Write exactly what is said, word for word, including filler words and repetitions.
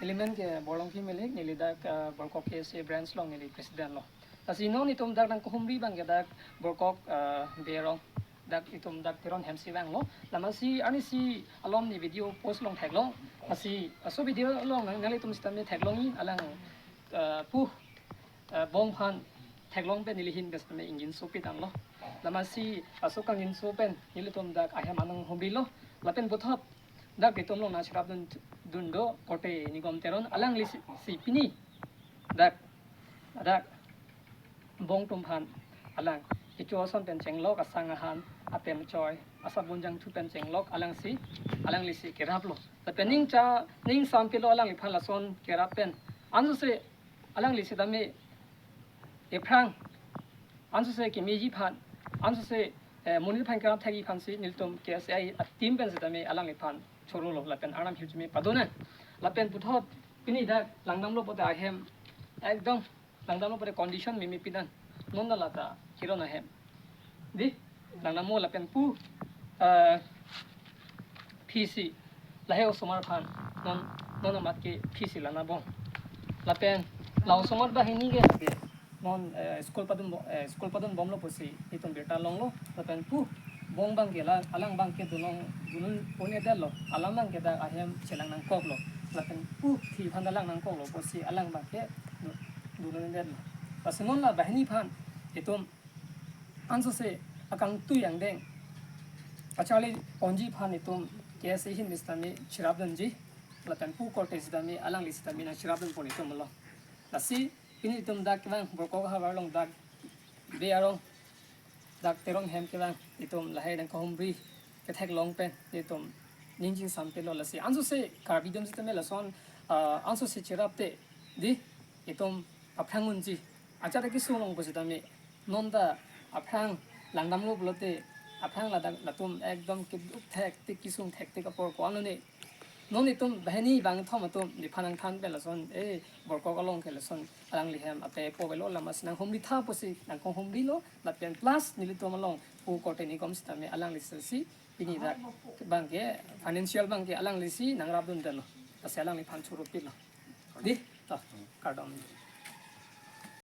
Neli men ke Borlongpi Melik, neli dak, eh, Borkok K S A branch along neli president lo. Lasi non itum dak nangkehumri abang ke dak Borkok, eh, Berong, dak itum dak Teron hem si vanglo. Lamansi arnisi alom ne video post along theklong. Lasi laso video along nang, nanglitum sitame theklongji alang, eh, pu, eh, bong aphan theklong pen neli ahin pen sitame ingjinso pitanglo. Lamansi laso kangjinso pen nelitum dak ahem anong humrilo. Lapen puthot dak itum along nangcherapdun, dun do korte Nigom Teron, alangli si, si pini dak, dak bong atum aphan alang kecho ason pen chenglok, asang ahan, atem choi, asabun jangthu pen chenglok, alangsi, alangli si keraplo. Lapen ning cha, ning sampilo alangliphan lason kerap pen. Ansose alangli sitame ephrang, ansose kemeji aphan, ansose, eh, monit aphan kerap thekji aphansi nelitum K S A a-team pen sitame alangliphan chorolo lapen arnam hirjume padonang. Lapen puthot pini dak langdamlo pote ahem ekdom langdamlo pote condition mimi pidan. Non la lata kiron ahem. Dei, langdamlo lapen pu, eh, phisi lahei osomar aphan non, non amat ke phisi langbom. Lapen la osomar banghini ke, ke non, eh, school padun bo-, eh, school padunbomlo pusi itum birta longlo. Lapen pu bong abang ke la, alang abang ke dunlong, dunlong un-edetlo. Alang abang ke dak ahem chelang nangkoklo. Lapen pu thi aphan ta lang nangkoklo pusi alang abang ke dun, dunlong un-edetlo. Lasi non la banghini aphan itum ansose akangtui angdeng kacharli ponji aphan itum K S A ahin pen sitame cherapdunji. Lapen pu korte sitame alangli sitame nangcherapdun pon itum lo. Lasi pini itum dak kevang Borkok ahavar along dak Berong, dak Teron hem kevang itum lahei nangkehumri ketheklong pen itum ning chingsampilo. Lasi ansose Karbi atum sitame lason, ah, ansose cherap te dei, itum aphrang unji. Ajat ta kesung long pusitame non ta aphrang langdamlo pulote aphrang ladak latum ekdom keduk thektik, kesung thektik apor ko-an lo ne. Non itum banghini bangkethom atum nephan nangthan pen lason, eh, Borkok along ke lason alangli hem ape po avelo, lamas nanghumritha pusi nangkehumrilo. Lapen plus nelitum along pu korte Nigom sitame alangli si pini dak abang ke financial abang ke alangli si nangrapdundetlo. Lasi alangliphan choro pitlo. Dei, to, kardom.